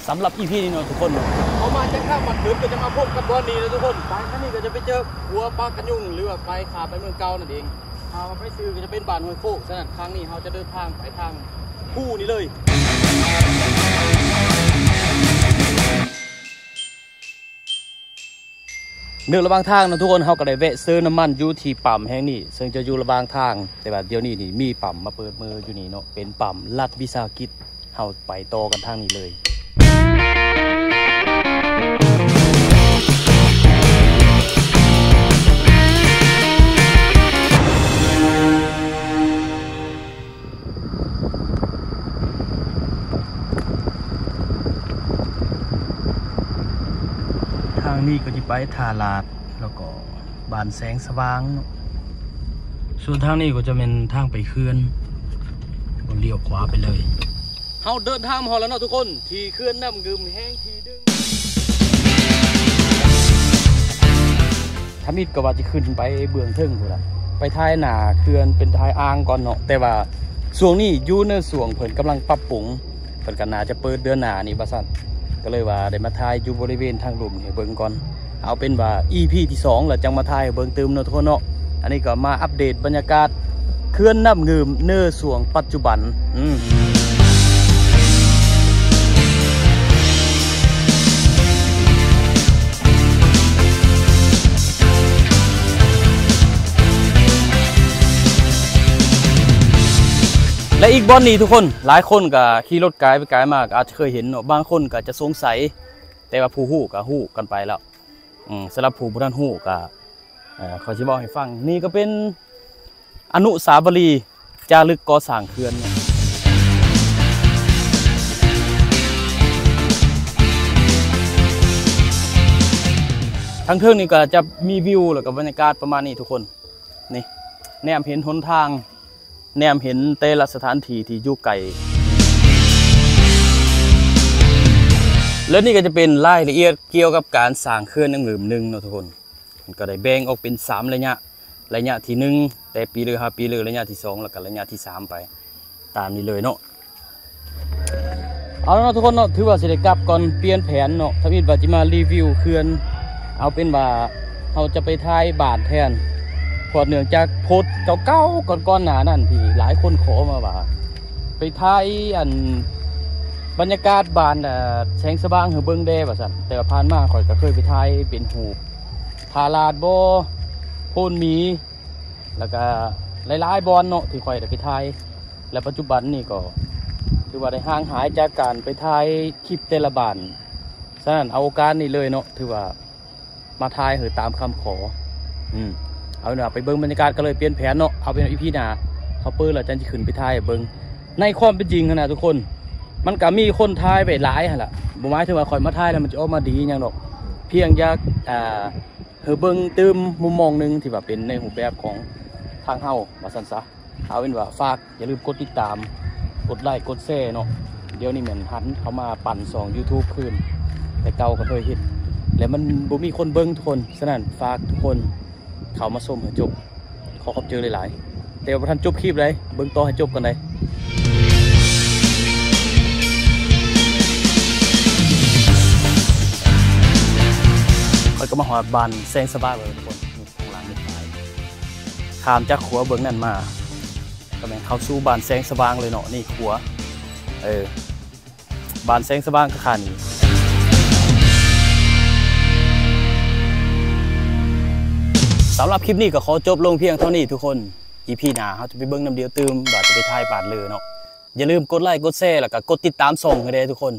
ສຳລັບອີພີນີ້ເນາະທຸກຄົນເນາະ ເຮົາມາຈາກທາງບ້ານເກີດ ກໍຈະມາພົບກັບບ່ອນນີ້ເນາະທຸກຄົນ. ໄປທາງນີ້ກໍຈະໄປເຈີຂົວປາກກະຍຸງ ຫຼືວ່າໄປຂ້າມໄປເມືອງເກົ່ານັ້ນເອງ. ຖ້າວ່າໄປຊື່ກໍຈະເປັນບ້ານຫ້ວຍໂຄກ. ສະນັ້ນ ຄັ້ງນີ້ເຮົາຈະເດີນທາງໄປທາງພູນີ້ເລີຍ. ໃນລະຫວ່າງທາງເນາະທຸກຄົນ ເຮົາກໍໄດ້ແວະເຕີມນ້ຳມັນຢູ່ທີ່ປ້ຳແຫ່ງນີ້ ເຊິ່ງຈະຢູ່ລະຫວ່າງທາງ, ແຕ່ວ່າດຽວນີ້ນີ້ມີປ້ຳມາເປີດມືຢູ່ນີ້ເນາະ ເປັນປ້ຳລັດວິສາຫະກິດ. ເຮົາໄປຕໍ່ກັນທາງນີ້ເລີຍ. ທາງນີ້ກໍຈະໄປທ່າລາດ ແລ້ວກໍບ້ານແສງສະຫວ່າງເນາະ. ສ່ວນທາງນີ້ກໍຈະແມ່ນທາງໄປເຂື່ອນ ກໍລ້ຽວຂວາໄປເລີຍ. ເຮົາເດີນທາງມາຮອດແລ້ວເນາະທຸກຄົນ ທີ່ເຂື່ອນນ້ຳງື່ມແຫ່ງທີໜຶ່ງ. ທຳອິດກໍວ່າຈະຂຶ້ນໄປເບື້ອງເທິງພຸ້ນລະ ໄປຖ່າຍໜ້າເຂື່ອນ ເປັນຖ່າຍອ່າງກ່ອນເນາະ, ແຕ່ວ່າຊ່ວງນີ້ຢູ່ໃນຊ່ວງເພິ່ນກຳລັງປັບປຸງ ເພິ່ນກໍໜ້າຈະເປີດເດືອນໜ້ານີ້ວ່າຊັ້ນ, ກໍເລີຍວ່າໄດ້ມາຖ່າຍຢູ່ບໍລິເວນທາງລຸ່ມໃຫ້ເບິ່ງກ່ອນ. ເອົາເປັນວ່າອີພີທີສອງ ແລ້ວຈັ່ງມາຖ່າຍໃຫ້ເບິ່ງຕື່ມເນາະທຸກຄົນເນາະ. ອັນນີ້ກໍມາອັບເດດບັນຍາກາດເຂື່ອນນ້ຳງື່ມໃນຊ່ວງປັດຈຸບັນ. ອືມ ແລະ ອີກບ່ອນນີ້ທຸກຄົນ ຫຼາຍຄົນກໍຂີ່ລົດກາຍໄປກາຍມາ ກໍອາດຈະເຄີຍເຫັນເນາະ, ບາງຄົນກໍຈະສົງໄສ ແຕ່ວ່າຜູ້ຮູ້ກໍຮູ້ກັນໄປແລ້ວ. ອືມ ສຳລັບຜູ້ບໍ່ທັນຮູ້ກໍ ເອີ ຂ້ອຍຊິເວົ້າໃຫ້ຟັງ, ນີ້ກໍເປັນອະນຸສາວະລີຈາລຶກກໍ່ສ້າງເຂື່ອນ. ທາງເທິງນີ້ກໍຈະມີວິວ ແລ້ວກໍບັນຍາກາດປະມານນີ້ທຸກຄົນ. ນີ້ ແນມເຫັນຫົນທາງ ແນມເຫັນແຕ່ລະສະຖານທີ່ທີ່ຢູ່ໃກ້. ແລະ ນີ້ກໍຈະເປັນລາຍລະອຽດກ່ຽວກັບການສ້າງເຂື່ອນນ້ຳງື່ມໜຶ່ງເນາະທຸກຄົນ. ມັນກໍໄດ້ແບ່ງອອກເປັນສາມໄລຍະ, ໄລຍະທີໜຶ່ງ ແຕ່ປີເລີ ຫ້າປີເລີ, ໄລຍະທີສອງ ແລ້ວກໍໄລຍະທີສາມໄປ ຕາມນີ້ເລີຍເນາະ. ເອົາລະເນາະທຸກຄົນເນາະ, ຖືວ່າຊິໄດ້ກັບກ່ອນ, ປ່ຽນແຜນເນາະ. ທຳອິດວ່າຊິມາຣີວິວເຂື່ອນ, ເອົາເປັນວ່າເຮົາຈະໄປຖ່າຍບ້ານແທນ, ເພາະເນື່ອງຈາກໂພສເກົ່າໆ ກ່ອນໆໜ້ານັ້ນ ທີ່ຫຼາຍຄົນຂໍມາວ່າ ໄປຖ່າຍອັນ ບັນຍາກາດບ້ານ ເອີ ແສງສະຫວ່າງໃຫ້ເບິ່ງແດ່ວ່າຊັ້ນ. ແຕ່ວ່າຜ່ານມາຂ້ອຍກໍເຄີຍໄປຖ່າຍເປັນຮູບ ທ່າລາດບໍ ໂພນໝີ ແລ້ວກະຫຼາຍໆບ່ອນເນາະ ທີ່ຂ້ອຍໄດ້ໄປຖ່າຍ ແລະ ປັດຈຸບັນນີ້ກໍຖືວ່າໄດ້ຫ່າງຫາຍຈາກການໄປຖ່າຍຄລິບແຕ່ລະບ້ານ. ສະນັ້ນເອົາໂອກາດນີ້ເລີຍເນາະ ຖືວ່າມາຖ່າຍໃຫ້ຕາມຄຳຂໍ. ອືມ ເອົາເນາະ ໄປເບິ່ງບັນຍາກາດກັນເລີຍ, ປ່ຽນແຜນເນາະ. ເອົາເປັນວ່າອີພີໜ້າເຮົາເປີດແລ້ວຈັ່ງຊິຂຶ້ນໄປຖ່າຍໃຫ້ເບິ່ງ. ໃນຄວາມເປັນຈິງຫັ້ນນະທຸກຄົນ ມັນກະມີຄົນຖ່າຍໄວ້ຫຼາຍຫັ້ນລະ, ບໍ່ໝາຍເຖິງວ່າຂ້ອຍມາຖ່າຍແລ້ວມັນຈະອອກມາດີຫຍັງດອກ, ພຽງຢາກ ອ່າ ໃຫ້ເບິ່ງຕື່ມມຸມມອງໜຶ່ງທີ່ວ່າເປັນໃນຮູບແບບຂອງທາງເຮົາວ່າຊັ້ນຊະ. ເອົາເປັນວ່າຝາກ ຢ່າລືມກົດຕິດຕາມ ກົດໄລ ກົດແຊເນາະ. ດຽວນີ້ແມ່ນຫັນເຂົ້າມາປັ່ນຊ່ອງຢູທູບຄືນ, ແຕ່ເກົ່າກໍເຄີຍເຮັດ ແລະ ມັນບໍ່ມີຄົນເບິ່ງທຸກຄົນ. ສະນັ້ນຝາກທຸກຄົນເຂົ້າມາຊົມໃຫ້ຈົບ. ຂໍຂອບໃຈຫຼາຍໆ, ແຕ່ວ່າບໍ່ທັນຈົບຄລິບໃດ, ເບິ່ງຕໍ່ໃຫ້ຈົບກ່ອນໃດ. ຂ້ອຍກໍມາຮອດບ້ານແສງສະຫວ່າງແລ້ວທຸກຄົນ, ຂ້າງຫຼັງນີ້ ຂ້າມຈາກຂົວເບື້ອງນັ້ນມາ ກໍແມ່ນເຂົ້າສູ່ບ້ານແສງສະຫວ່າງເລີຍເນາະ. ນີ້ຂົວ ເອີ ບ້ານແສງສະຫວ່າງກະຂານີ້. ສຳລັບຄລິບນີ້ກໍຂໍຈົບລົງພຽງເທົ່ານີ້ທຸກຄົນ. ອີພີໜ້າເຮົາຈະໄປເບິ່ງນຳດຽວຕື່ມວ່າຈະໄປຖ່າຍປາດເລີເນາະ. ຢ່າລືມກົດໄລ ກົດແຊ ແລ້ວກໍກົດຕິດຕາມຊ່ອງໃຫ້ແດ່ທຸກຄົນ.